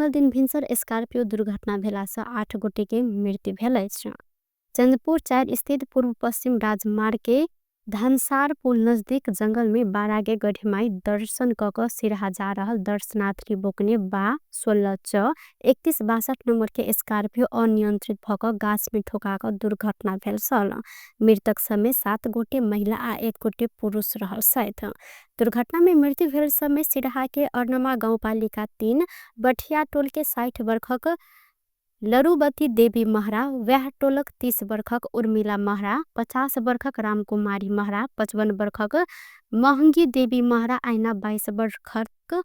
मंगलदिन भिन्सर स्कॉर्पियो दुर्घटना भेलासँ 8 गोटे के मृत्यु भेल अछि। चंद्रपुर 4 स्थित पूर्व पश्चिम राजमार्ग के धनसार पुल नजदीक जंगल में 12 के गढ़ीमाई दर्शन क क सिरहा जा रहल दर्शनार्थी बोकने बा 16 च 3162 नंबर के स्कॉर्पियो अनियंत्रित भ क गाछ में ठोका क दुर्घटना भेल छल। मृतक समय 7 गोटे महिला आ 1 गोटे पुरुष रहल छथि। दुर्घटना में मृत्यु भेल समय सिरहा के अर्नमा गाउँपालिका 3 बठिया टोल के 60 वर्षक लरुबती देवी महरा, वह टोलक 30 वर्षक उर्मिला महरा, 50 वर्षक रामकुमारी महरा, 55 वर्षक महंगी देवी महरा, आइना 22 वर्षक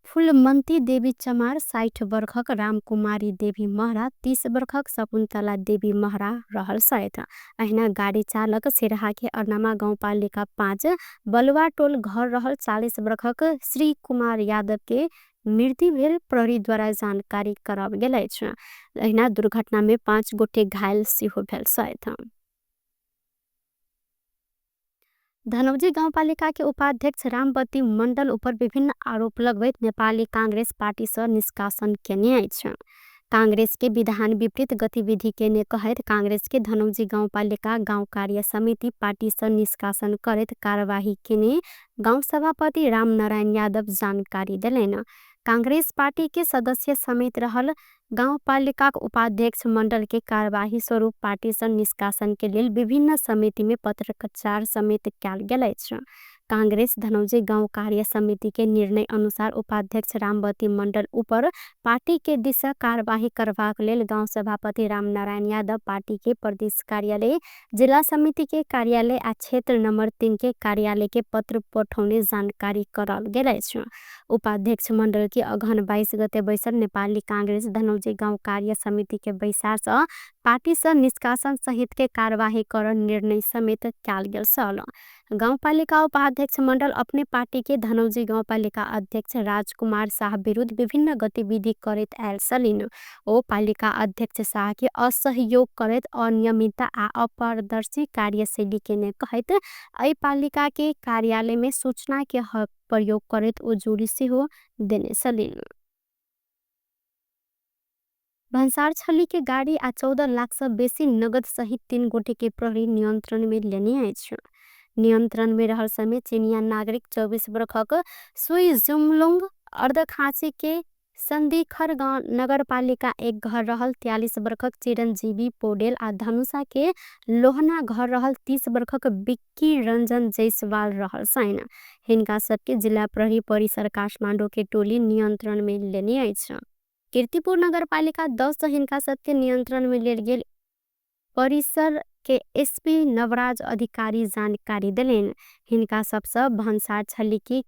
फुलमंती देवी चमार, 60 वर्षक रामकुमारी देवी महरा, 30 वर्षक शकुन्तला देवी महरा रहल छथि। अहिना गाड़ी चालक सिरहा के अर्नमा गाउँपालिका 5 बलुआ टोल घर रहल 40 वर्षक श्री कुमार यादव के मृत्यु भेल प्रहरी द्वारा जानकारी कराओल गेल अछि। अहिना दुर्घटना में 5 गोटे घायल सेहो भेल छथि। धनौजी गाउँपालिका के उपाध्यक्ष रामवती मंडल ऊपर विभिन्न आरोप लगबैत नेपाली कांग्रेस पार्टी से निष्कासन केने अछि। कांग्रेस के विधान विपरीत गतिविधि केने कहैत कांग्रेस के धनौजी गाउँपालिका गाउँ कार्य समिति पार्टी से निष्कासन करैत कार्यवाही केने गाउँ सभापति रामनारायण यादव जानकारी देलनि। कांग्रेस पार्टी के सदस्य समेत रहल गाउँपालिका उपाध्यक्ष मंडल के कार्यवाही स्वरूप पार्टी से निष्कासन के लेल विभिन्न समिति में पत्रचार समेत कयल गेल अछि। कांग्रेस धनौजी गाउँ कार्य समिति के निर्णय अनुसार उपाध्यक्ष रामवती मंडल ऊपर पार्टी के दिशा कार्यवाही करबाक लेल गाउँ सभापति रामनारायण यादव पार्टी के प्रदेश कार्यालय, जिला समिति के कार्यालय आ क्षेत्र नंबर 3 के कार्यालय के पत्र पठौने जानकारी कराओल गेल अछि। उपाध्यक्ष मंडल के अगहन 22 गते बैसल नेपाली कांग्रेस धनौजी गाउँ कार्य समिति के बैसार से पार्टी से निष्कासन सहित के कार्यवाही कर निर्णय समेत कयल गेल छल। गाउँपालिका उपाध्यक्ष मंडल अपने पार्टी के धनौजी गाउँपालिका अध्यक्ष राजकुमार शाह विरुद्ध विभिन्न गतिविधि करैत आयल छलिन। ओ पालिका अध्यक्ष शाह के असहयोग करैत अनियमितता आ अपारदर्शी कार्यशैली केने कहैत एहि पालिका के कार्यालय में सूचना के हक प्रयोग करैत उजुरी सेहो देने छलिन। भन्सार छली के गाड़ी आ 14 लाख से बेसी नगद सहित 3 गोटे के प्रहरी नियंत्रण में लेने अछि। नियंत्रण में रहल समय चीनिया नागरिक 24 वर्षक सुई जुमलुंग अर्धखाँची के संदीखर नगरपालिका 1 घर रहल 43 वर्षक चिरंजीवी पौडेल आ धनुषा के लोहना घर रहल 30 वर्षक बिक्की रंजन जायसवाल रहल छनि। हिनका सबके जिला प्रहरी परिसर काठमाडौँ के टोली नियंत्रण में लेने अछि। कीर्तिपुर नगरपालिका 10 हिनका सबके नियंत्रण में लेल गेल परिसर के एसपी नवराज अधिकारी जानकारी देलनि। हिनका सबसे भन्सार छली की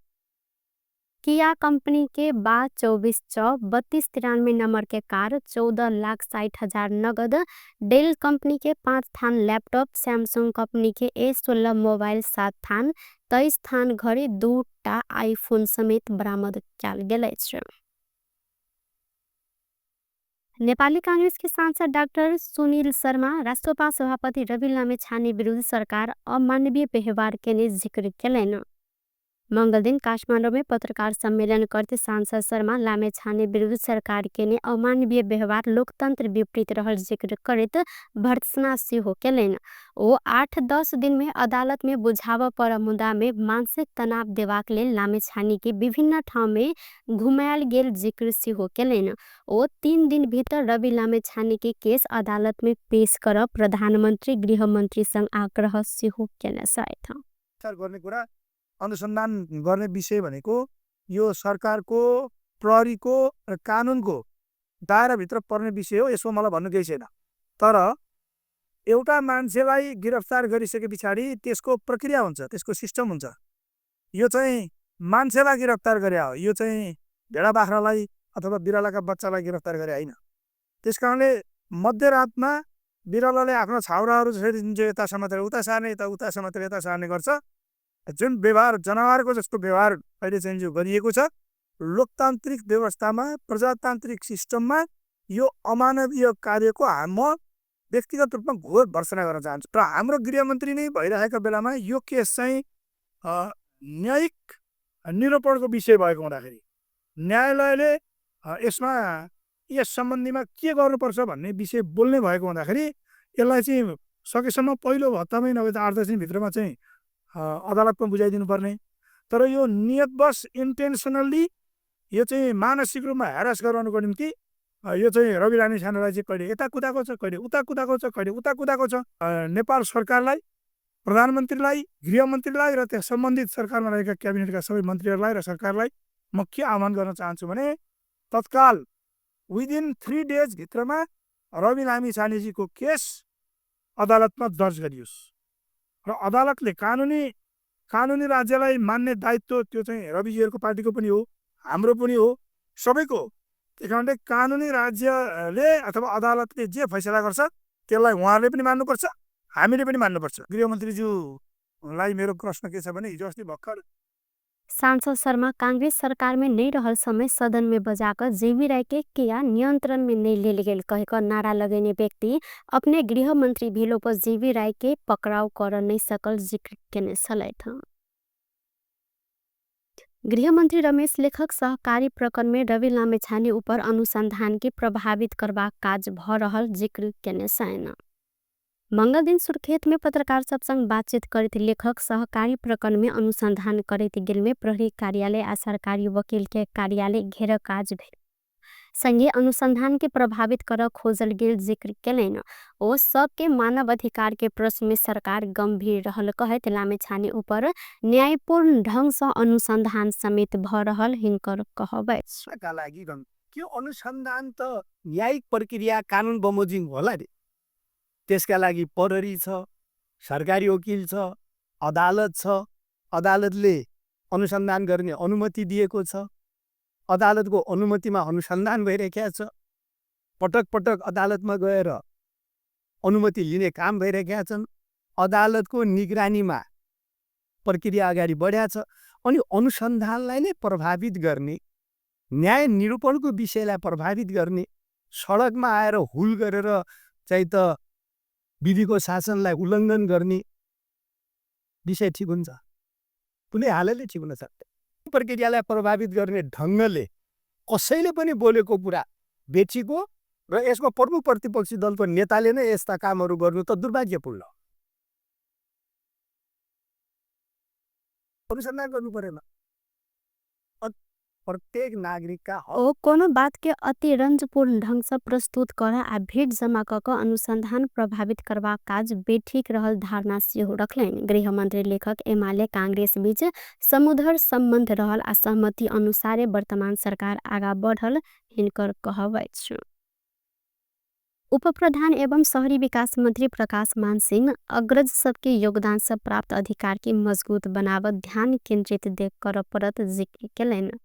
किया कंपनी के बा 24 च 3293 नंबर के कार 14,60,000 नगद, डेल कंपनी के 5 थान लैपटॉप, सैमसंग कंपनी के A16 mobile 7 थान, 23 थान घड़ी, 2 टा आईफोन समेत बरामद कयल गेल अछि। नेपाली कांग्रेस के सांसद डाक्टर सुनील शर्मा राष्ट्रपा सभापति रवि लामिछाने विरुद्ध सरकार अमानवीय व्यवहार केने जिक्र केलनि। मंगलदिन काठमाडौँ में पत्रकार सम्मेलन करते सांसद शर्मा लामिछाने विरुद्ध सरकार केने अमानवीय व्यवहार लोकतंत्र विपरीत रहल जिक्र करैत भर्त्सना सेहो केलनि। ओ 8-10 दिन में अदालत में बुझाव पर मुद्दा में मानसिक तनाव देवाक लेल लामिछाने के विभिन्न ठाउँ में घुमायल गेल जिक्र सेहो केलनि। ओ 3 दिन भीतर रवि लामिछाने के केस अदालत में पेश कर प्रधानमंत्री गृहमंत्री संग आग्रह सेहो केने छथि। गर्ने कुरा अनुसन्धान गर्ने विषय भनेको यो सरकारको प्रहरीको र कानुनको दायराभित्र पर्ने विषय हो, यसो मलाई भन्नु केही छैन। तर एउटा मान्छेलाई गिरफ्तार गरिसके पछाडि त्यसको प्रक्रिया हुन्छ, त्यसको सिस्टम हुन्छ। यो चाहिँ मान्छेलाई गिरफ्तार गरे हो, यो चाहिँ भेडा बाख्रालाई अथवा बिरालाका बच्चालाई गिरफ्तार गरे होइन। त्यस कारणले मध्यरातमा बिरालोले आफ्नो छाउराहरू जसरी जुन चाहिँ यता समातेर उता सार्ने, यता उता समातेर यता सार्ने गर्छ, जुन व्यवहार जनावरको जस्तो व्यवहार अहिले चाहिँ जो गरिएको छ, लोकतान्त्रिक व्यवस्थामा प्रजातान्त्रिक सिस्टममा यो अमानवीय कार्यको म व्यक्तिगत रूपमा घोर भर्त्सना गर्न चाहन्छु। र हाम्रो गृहमन्त्री नै भइरहेको बेलामा यो केस चाहिँ न्यायिक निरूपणको विषय भएको हुँदाखेरि न्यायालयले यसमा यस सम्बन्धीमा के गर्नुपर्छ भन्ने विषय बोल्ने भएको हुँदाखेरि यसलाई चाहिँ सकेसम्म पहिलो हप्तामै नभए त 8-10 दिनभित्रमा चाहिँ अदालतमा बुझाइदिनु पर्ने। तर यो नियतवश इन्टेन्सनल्ली यो चाहिँ मानसिक रूपमा ह्यारास गराउनुको निम्ति यो चाहिँ रवि लामिछानेलाई चाहिँ कहिले यता कुदाएको छ, कहिले उता कुदाएको छ, कहिले उता कुदाएको छ। नेपाल सरकारलाई, प्रधानमन्त्रीलाई, गृहमन्त्रीलाई र त्यस सम्बन्धित सरकारमा रहेका क्याबिनेटका सबै मन्त्रीहरूलाई र सरकारलाई म के आह्वान गर्न चाहन्छु भने तत्काल विदिन 3 डेज भित्रमा रवि लामिछानेजीको केस अदालतमा दर्ज गरियोस् र अदालतले कानुनी राज्यलाई मान्ने दायित्व त्यो चाहिँ रविजीहरूको पार्टीको पनि हो, हाम्रो पनि हो, सबैको हो। त्यही कारणले कानुनी राज्यले अथवा अदालतले जे फैसला गर्छ त्यसलाई उहाँहरूले पनि मान्नुपर्छ, हामीले पनि मान्नुपर्छ। गृहमन्त्रीज्यूलाई मेरो प्रश्न के छ भने हिजो अस्ति भर्खर सांसद शर्मा कांग्रेस सरकार में नहीं रहल समय सदन में बजाकर जेबी राय के किया नियंत्रण में नहीं लेल गेल कह नारा लगेने व्यक्ति अपने गृह मंत्री भेलो पर जेबी राय के पकड़ाव कर नहीं सकल जिक्र केने छलथि। गृहमंत्री रमेश लेखक सहकारी प्रकरण में रवि लामिछाने ऊपर अनुसंधान के प्रभावित करबाक काज भ रहल जिक्र केने छनि। मंगल दिन सुर्खेत में पत्रकार सब संग बातचीत करैत लेखक सहकारी प्रकरण में अनुसंधान करैत गेल में प्रहरी कार्यालय आ सरकारी वकील के कार्यालय घेर काज भेल संगे अनुसंधान के प्रभावित कर खोजल गेल जिक्र केलनि। ओ सबके मानव अधिकार के प्रश्न में सरकार गंभीर रहल कहैत लामिछाने ऊपर न्यायपूर्ण ढंग से अनुसंधान समेत भ रहल हिनकर कहब अछि। का लागि के अनुसंधान त न्यायिक प्रक्रिया कानुन बमोजिम होला नि, त्यसका लागि प्रहरी छ, सरकारी वकिल छ, अदालत छ, अदालतले अनुसन्धान गर्ने अनुमति दिएको छ, अदालतको अनुमतिमा अनुसन्धान भइरहेको छ, पटक पटक अदालतमा गएर अनुमति लिने काम भइरहेका छन्, अदालतको निगरानीमा प्रक्रिया अगाडि बढ्या छ। अनि अनुसन्धानलाई नै प्रभावित गर्ने, न्याय निरूपणको विषयलाई प्रभावित गर्ने, सडकमा आएर हुल गरेर चाहिँ त विधिको शासनलाई उल्लङ्घन गर्ने विषय ठिक हुन्छ? कुनै हालतले ठिक हुन सक्दैन। प्रक्रियालाई प्रभावित गर्ने ढङ्गले कसैले पनि बोलेको कुरा बेचिको र यसमा प्रमुख प्रतिपक्षी दलको नेताले नै यस्ता कामहरू गर्नु त दुर्भाग्यपूर्ण हो। अनुसन्धान गर्नु परेन। प्रत्येक नागरिक का हक। ओ कोनो बात के अतिरंजपूर्ण ढंग से प्रस्तुत कर आ भीड़ जमा क अनुसंधान प्रभावित करबाक काज बेठीक रहल धारणा सेहो रखलनि। गृहमंत्री लेखक एमाले कांग्रेस बीच समुदर संबंध रहल आ सहमति अनुसारे वर्तमान सरकार आगा बढ़ल हिनकर कहब अछि। उपप्रधान एवं शहरी विकास मंत्री प्रकाश मान सिंह अग्रज सबके योगदान से प्राप्त अधिकार के मजबूत बनावत ध्यान केंद्रित देख कर परत जिक्र केलनि।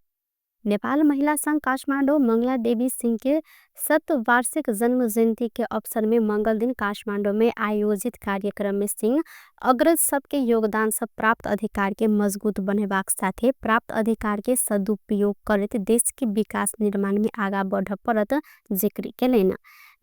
नेपाल महिला संघ काठमाडौँ मंगला देवी सिंह के शतवार्षिक जन्म जयंती के अवसर में मंगल दिन काठमाडौँ में आयोजित कार्यक्रम में सिंह अग्रज सबके योगदान से प्राप्त अधिकार के मजबूत बनेबाक साथे प्राप्त अधिकार के सदुपयोग करैत देश के विकास निर्माण में आगा बढ़ परत जिक्र केलनि।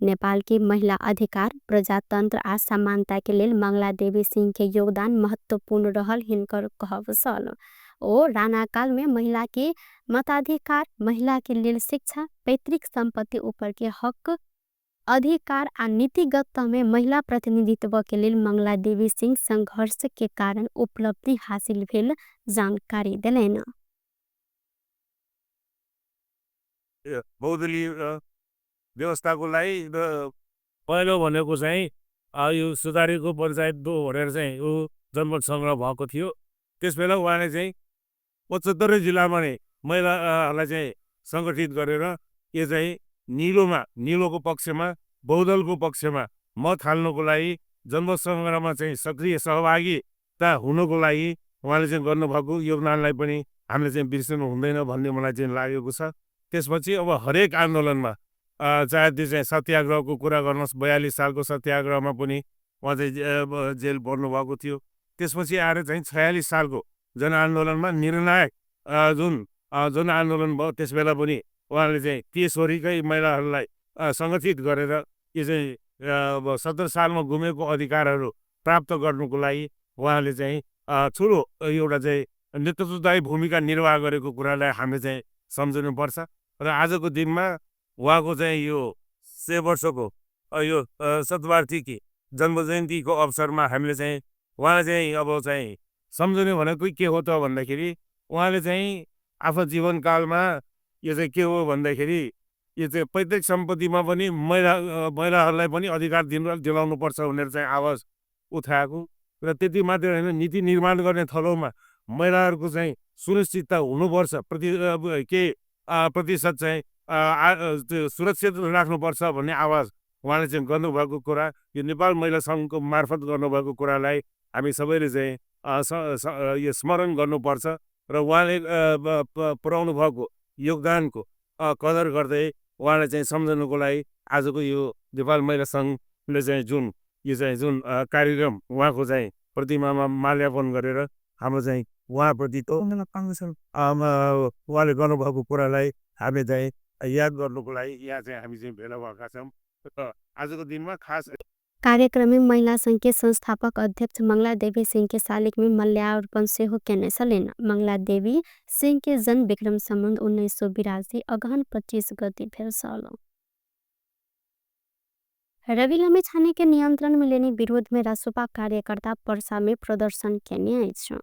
नेपाल के महिला अधिकार, प्रजातंत्र आ समानता के लेल मंगला देवी सिंह के योगदान महत्वपूर्ण रहल हिनकर कहब छल। ओ राणाकाल में महिला के मताधिकार, महिला के लेल शिक्षा, पैतृक संपत्ति ऊपर के हक अधिकार आ नीतिगत में महिला प्रतिनिधित्व के लेल मंगला देवी सिंह संघर्ष के कारण उपलब्धि हासिल भेल जानकारी देलनि। बहुदलीय व्यवस्थाको लागि पहिलो भनेको चाहिँ यो सुधारेको पञ्चायत भनेर चाहिँ यो जनमत सङ्ग्रह भएको थियो। त्यसबेला उहाँले चाहिँ 75 जिल्लामा नै महिलाहरूलाई चाहिँ सङ्गठित गरेर यो चाहिँ निलोमा, निलोको पक्षमा, बहुदलको पक्षमा मत हाल्नुको लागि जनमत सङ्ग्रहमा चाहिँ सक्रिय सहभागिता हुनुको लागि उहाँले चाहिँ गर्नुभएको योगदानलाई पनि हामीले चाहिँ बिर्सनु हुँदैन भन्ने मलाई चाहिँ लागेको छ। त्यसपछि अब हरेक आन्दोलनमा चाहे त्यो चाहिँ सत्याग्रहको कुरा गर्नुहोस्, 42 सालको सत्याग्रहमा पनि उहाँ चाहिँ जेल पर्नुभएको थियो। त्यसपछि आएर चाहिँ 46 सालको जनआन्दोलनमा निर्णायक जुन जनआन्दोलन भयो त्यसबेला पनि उहाँले चाहिँ त्यसवरीकै महिलाहरूलाई सङ्गठित गरेर यो चाहिँ अब 70 सालमा गुमेको अधिकारहरू प्राप्त गर्नुको लागि उहाँले चाहिँ ठुलो एउटा चाहिँ नेतृत्वदायी भूमिका निर्वाह गरेको कुरालाई हामीले चाहिँ सम्झिनुपर्छ। र आजको दिनमा उहाँको चाहिँ यो 100 वर्षको यो शतवार्षिकी जन्मजयन्तीको अवसरमा हामीले चाहिँ उहाँलाई चाहिँ अब चाहिँ सम्झने भनेको के हो त भन्दाखेरि उहाँले चाहिँ आफ्नो जीवनकालमा यो चाहिँ के हो भन्दाखेरि यो चाहिँ पैतृक सम्पत्तिमा पनि महिलाहरूलाई पनि अधिकार दिलाउनुपर्छ भनेर चाहिँ आवाज उठाएको र त्यति मात्रै होइन, नीति निर्माण गर्ने थलोमा महिलाहरूको चाहिँ सुनिश्चितता हुनुपर्छ, प्रतिशत चाहिँ त्यो सुरक्षित राख्नुपर्छ भन्ने आवाज उहाँले चाहिँ गर्नुभएको कुरा, यो नेपाल महिला सङ्घको मार्फत गर्नुभएको कुरालाई हामी सबैले चाहिँ यो स्मरण गर्नुपर्छ र उहाँले पुर्याउनु भएको योगदानको कदर गर्दै उहाँलाई चाहिँ सम्झनुको लागि आजको यो नेपाल महिला सङ्घले चाहिँ जुन यो चाहिँ जुन कार्यक्रम उहाँको चाहिँ प्रतिमामा माल्यार्पण गरेर हाम्रो चाहिँ उहाँप्रतिको उहाँले गर्नुभएको कुरालाई हामीले चाहिँ याद गर्नुको लागि यहाँ चाहिँ हामी चाहिँ भेला भएका छौँ र आजको दिनमा खास कार्यक्रममे महिला संघ के संस्थापक अध्यक्ष मंगला देवी सिंह के शालिग में माल्यार्पण सेहो केने छलनि। मंगला देवी सिंह के जन्म विक्रम सम्वत 1982 अगहन 25 गते भेल छल। रवि लामिछाने के नियंत्रण में लेने विरोध में रासोपा कार्यकर्ता पर्सा में प्रदर्शन केने अछि।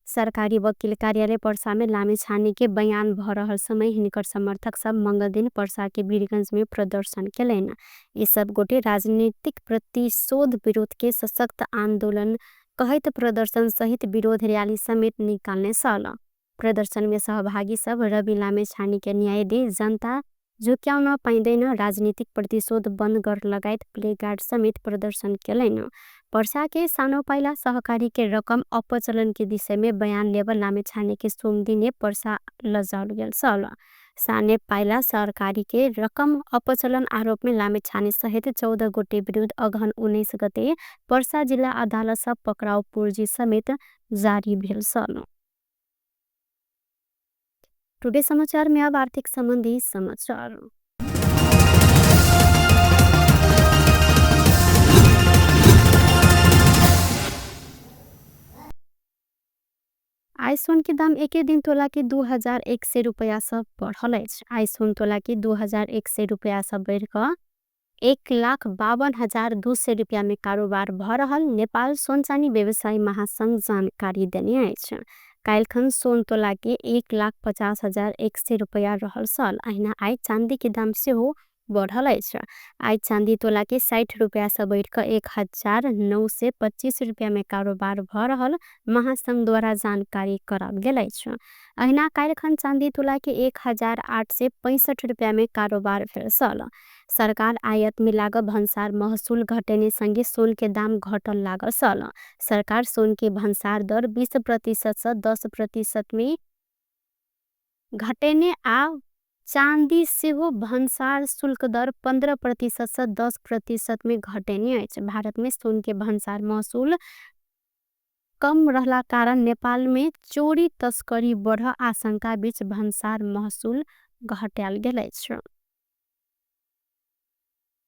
सरकारी वकील कार्यालय पर्सा में लामिछाने के बयान भ रहल समय हिनकर समर्थक सब मंगल दिन पर्सा के वीरगंज में प्रदर्शन केलनि। ई सब गोटे राजनीतिक प्रतिशोध विरोध के सशक्त आंदोलन कहैत प्रदर्शन सहित विरोध रैली समेत निकालने छल। प्रदर्शन में सहभागी सब रवि लामिछाने के न्याय दे, जनता झुक्याउन पाइँदैन, राजनीतिक प्रतिशोध बन्द कर लगायत प्लेकार्ड समेत प्रदर्शन केलनि। पर्सा के सानो पाइला सहकारी के रकम अपचलन के दिशा में बयान लेबर लामिछाने के सोमदिने पर्सा लजाउल गेल छल। साने पाइला सहकारी के रकम अपचलन आरोप में लामिछाने सहित 14 गोटे विरुद्ध अगहन 19 गते पर्सा जिल्ला अदालत से पकड़ाउ पुर्जी समेत जारी भेल छल। टुडे समाचार में अब आर्थिक संबंधी समाचार। आइ सोन के दाम एके दिन तोला के 2100 रुपया से बढ़ल अछि। आइ सोन तोला के 2100 रुपया से बढ़ क 1,52,200 रुपया में कारोबार भ रहल नेपाल सोन चानी व्यवसायी महासंघ जानकारी देने अछि। काल्हिखन सोन तोला के 1,50,100 रुपया रहल छल। अहिना आइ चांदी के दाम सेहो बढ़ल अछि। आइ चांदी तोला के 60 रुपया से बढ़ क 1925 रुपया में कारोबार भ रहल महासंघ द्वारा जानकारी कराओल गेल अछि। अहिना काल्हिखन चांदी तोला के 1865 रुपया में कारोबार भेल छल। सरकार आयात में लागल भन्सार महसूल घटेने संगे सोन के दाम घटल लागल छल। सरकार सोन के भन्सार दर 20% से 10% में घटेने आ चांदी सेहो भन्सार शुल्क दर 15% से 10% में घटेने अछि। भारत में सोन के भन्सार महसूल कम रहला कारण नेपाल में चोरी तस्करी बढ़ आशंका बीच भन्सार महसूल घटायल गेल अछि।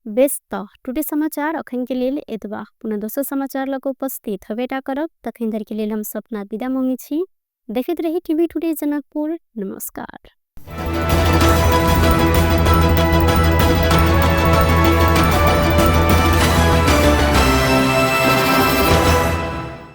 बेस त टुडे समाचार अखन के लेल एतबा। पुनः दोसर समाचार लग उपस्थित हबेटा करब। तखन धरि के लेल हम सपना विदा मांगै छी। देखैत रही टीवी टुडे जनकपुर। नमस्कार।